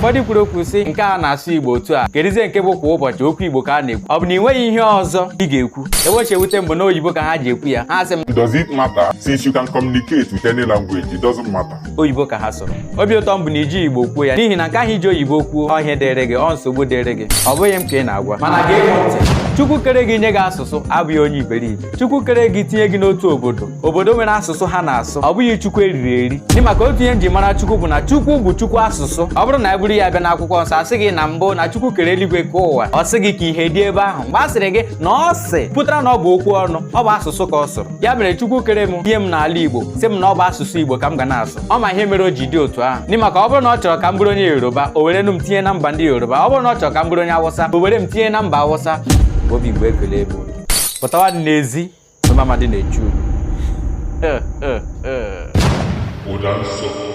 Ụfọdụ kwuru okwu sị nke a na-asụ Igbo otu a, kedizie nke bụ kwa ụbọchị okwu Igbo ka a na-ekwu. Ọ bụ na ị nweghị ihe ọzọ ị ga-ekwu? Ebe o si ewute m bụ na oyibo ka ha ji ekwu ya. Ha sị m, Does it matter? Since you can communicate with any language, it doesn't matter. Oyibo ka ha sụrụ. Obi ụtọ m bụ na iji Igbo kwuo ya, n'ihi na nke ahụ iji oyibo kwuo, ọ ihe dịrị gị, ọ nsogbu dịrị gị, ọ bụghị m ka ị na-agwa. Mana gee m ntị, Chukwu kere gị nye gị asụsụ abụghị onye iberibe. Chukwu kere gị tinye gị n'otu obodo, obodo nwere asụsụ ha na-asụ, ọ bụghị Chukwu eriri eri. Dị maka otu ihe m ji mara Chukwu bụ na Chukwu bụ Chukwu asụsụ. Ọ bụrụ na e buru ya bịa n'akwụkwọ nsọ, asị gị na mbụ na Chukwu kere eluigwe ka ụwa, ọ sị gị ka ihe dị ebe ahụ. Mgbe a sịrị gị na ọ sị, pụtara na ọ bụ okwu ọnụ, ọ bụ asụsụ ka ọ sụrụ. Ya mere Chukwu kere m tinye m n'ala Igbo, sị m na ọ bụ asụsụ Igbo ka m ga na-asụ. Ọ ma ihe mere o ji dị otu ahụ, n'ihi maka ọ bụrụ na ọ chọrọ ka m bụrụ onye Yoruba, o were nụ m tinye na mba ndị Yoruba. Ọ bụrụ na ọ chọrọ ka m bụrụ onye Awụsa, o were m tinye na mba Awụsa. Obi Igbo, ekele ebe unu pụtawa n'ezi Mamadị na-echu unu. Ụda nsọ.